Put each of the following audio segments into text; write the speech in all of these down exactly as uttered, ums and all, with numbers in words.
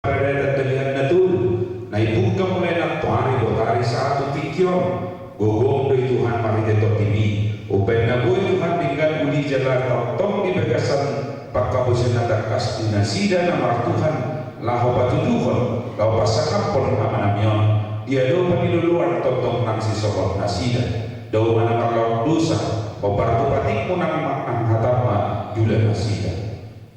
Paradaton dalihan na tolu, na ibungka mulai nantoari botari sahat tu tingki on. Gogom do i Tuhan marhite tondimi. Umbahen na boi Tuhan denggan uli jala tongtong di bagasan panghaposan na tangkas di nasida na martuhan, laho patuduhon, laho pasangaphon amanami on. Dia do paniloloan tongtong nang sisongon nasida. Dao ma na marlaok dosa, hombar tu patikmu nang, nang hatam ma jula nasida.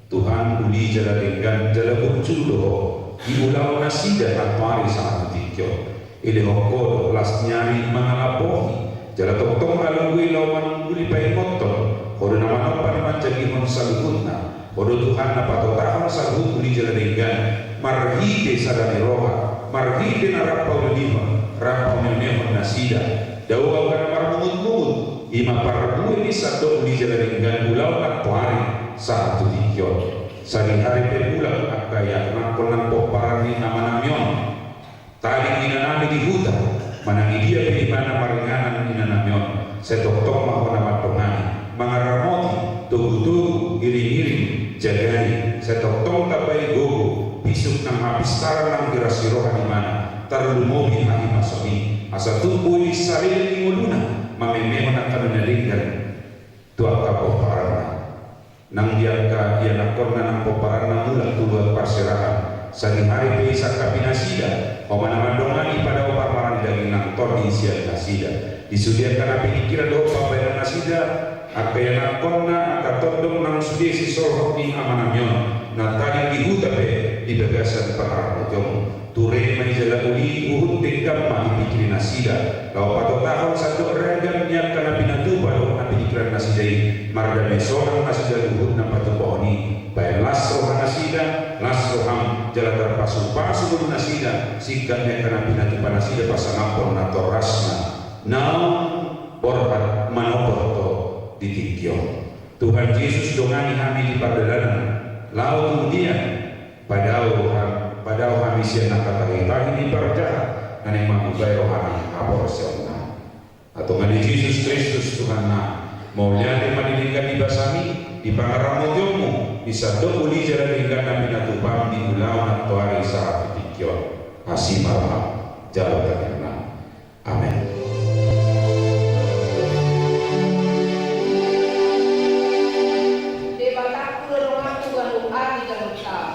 Tuhan, uli jala denggan jala burju do Ho di ulaon nasida nantoari sahat tu tingki on. Dilehon Ho do las ni ari mangalapohi, jala tongtong alului laho manungguli paingothon. Ho do na manompa na manjagihon saluhutna. Ho do Tuhan na patotahon saluhut uli jala denggan marhite sada ni roha, marhite na rap paunihon, rap paunihon nasida. Dao angka na marmungut-mungut, i ma parbue ni sandok uli jala denggan ulaon nantoari sahat tu tingki on. Sadihari pe mulak angka ianakhon nang pomparan ni amanami on. Tading inanami di huta, manang idia pe ibana maringanan inanami on, sai tongtong ma Ho na mandongani, mangaramoti, togu-togu, iring-iring, jagai, sai tongtong tambai gogo, bisuk nang hapistaran nang hiras ni roha ni ibana, tarlumobi hahipason i, asa tung boi saleleng ni ngoluna mamemehon angka na denggan tu angka pomparanna. Nang di angka ianakhonna nang pomparanna mulak tu luat parserahan, sadihari pe isangkapi nasida, Ho ma na mandongani, padao parmaraan ni daging nang tondi sian nasida. Di sude angka na piningkiran dohot pambahenan nasida, angka ianakhonna, angka tondong nang sude sisolhot ni amanami on, na tading di huta pe di bagasan pangaramotionmu. Ture ma i jala uli, huhut denggan ma dipingkiri nasida, laho patotahon sandok ragam ni angka na pinatupa dohot na piningkiran nasida i, mardame sonang nasida huhut na patupahon i. Bahen las roha nasida, las roham, jala tarpasu-pasu ngolu nasida, singkat ni angka na pinatupa nasida pasangaphon natorasna naung borhat manombohon Ho di tingki on. Tuhan Jesus, dongani hami di pardalanan laho tu dia, padao ham-, padao hami sian angka tahi-tahi ni parjahat na naeng manggubai roha ni haporseaonna. Antong ale Jesus Kristus Tuhannami, mauliate ma di denggan ni basaMi, di pangaramotionMu, di sandok uli jala denggan na pinatupam di ulaon nantoari sahat tu tingki on. Asi ma rohaM, jalo tangihonnami. Amen. Debata, Tuhan, Tuhan, Tuhan, Tuhan.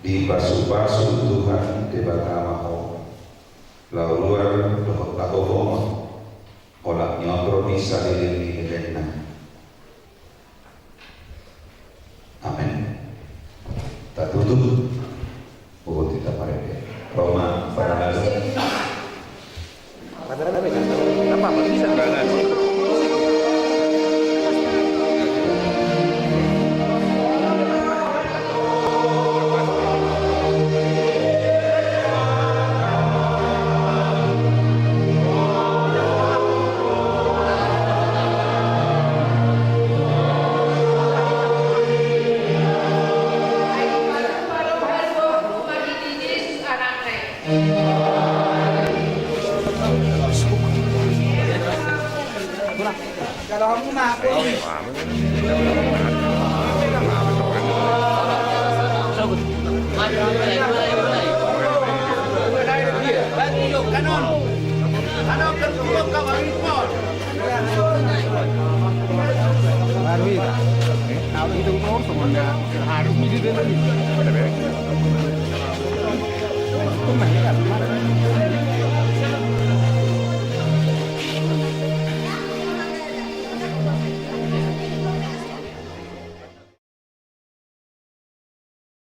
Dipasupasu Tuhan Debata ma ho, laho ruar dohot laho bongot, olat ni on ro di saleleng ni lelenna. Amen. Tatutup. Bogot hita marende. Ro ma paralalu.